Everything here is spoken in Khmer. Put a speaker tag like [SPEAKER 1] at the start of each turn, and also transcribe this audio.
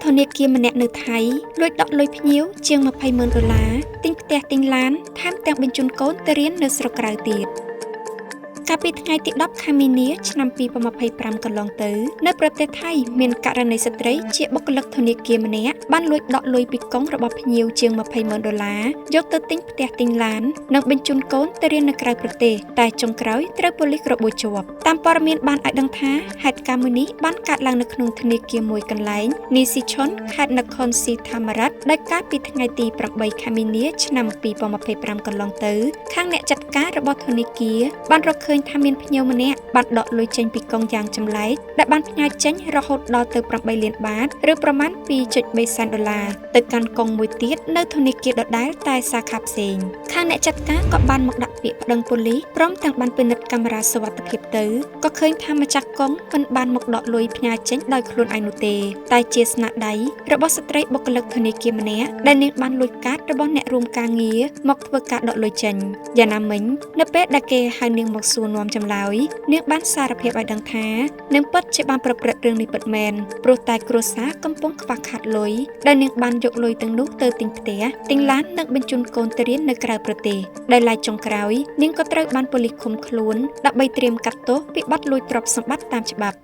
[SPEAKER 1] ធនាគារម្នាក់នៅថៃលួចដកលុយភ្ញៀវជាង20ម៉ឺនដុល្លារទិញផ្ទះទិញឡានថែមទាំងបញ្ជូនកូនទៅរៀននៅស្រុកក្រៅទៀត។ កាលពីថ្ងៃទី10ខែមីនាឆ្នាំ2025កន្លងទៅនៅប្រទេសថៃមានករណីស្ត្រីជាបុគ្គលិកធនាគារម្នាក់បានលួចដកលុយពីកុងរបស់ភ្ញៀវជាង20ម៉ឺនដុល្លារយកទៅទិញផ្ទះទិញឡាននិងបញ្ជូនកូនទៅរៀននៅក្រៅប្រទេសតែចុងក្រោយត្រូវប៉ូលីសរបួសជាប់។តាមព័ត៌មានបានឲ្យដឹងថាហេតុការណ៍មួយនេះបានកើតឡើងនៅក្នុងធនាគារមួយកន្លែងនីស៊ីឈុនខេត្តនគរស៊ីថាម៉ារ៉ាត់ដែលកាលពីថ្ងៃទី8ខែមីនាឆ្នាំ2025កន្លងទៅខាងអ្នកចាត់ការរបស់ធនាគារបានរកឃើញថាមានភ្ញៀវម្នាក់បានដកលុយចេញពីកុងយ៉ាងចម្លែកដែលបានផ្ញើចេញរហូតដល់ទៅ8លានបាតឬប្រមាណ2.3សែនដុល្លារទៅកាន់កុងមួយទៀតនៅធនាគារដដែលតែសាខាផ្សេង។ខាងអ្នកចាត់ការក៏បានមកដាក់ពាក្យប្តឹងប៉ូលីសព្រមទាំងបានពិនិត្យកាមេរ៉ាសុវត្ថិភាពទៅក៏ឃើញថាម្ចាស់កុងមិនបានមកដកលុយផ្ញើចេញដោយខ្លួនឯងនោះទេតែជាស្នាដៃរបស់ស្ត្រីបុគ្គលិកធនាគារម្នាក់ដែលនាងបានលួចកាតរបស់អ្នករួមការងារមកធ្វើការដកលុយចេញ។យ៉ាងណាមិញនៅពេលដែលគេហៅនាងមកសួរនាំចម្លើយនាងបានសារភាពឲ្យដឹងថានាងពិតជាបានប្រព្រឹត្តរឿងនេះពិតមែនព្រោះតែគ្រួសារកំពុងខ្វះខាតលុយដែលនាងបានយកលុយទាំងនោះទៅទិញផ្ទះទិញឡាននិងបញ្ជូនកូនទៅរៀននៅក្រៅប្រទេសដែលឡែកចុងក្រោយនាងក៏ត្រូវបានប៉ូលីសឃុំខ្លួនដើម្បីត្រៀមកាត់ទោសពីបទលួចទ្រព្យសម្បត្តិតាមច្បាប់។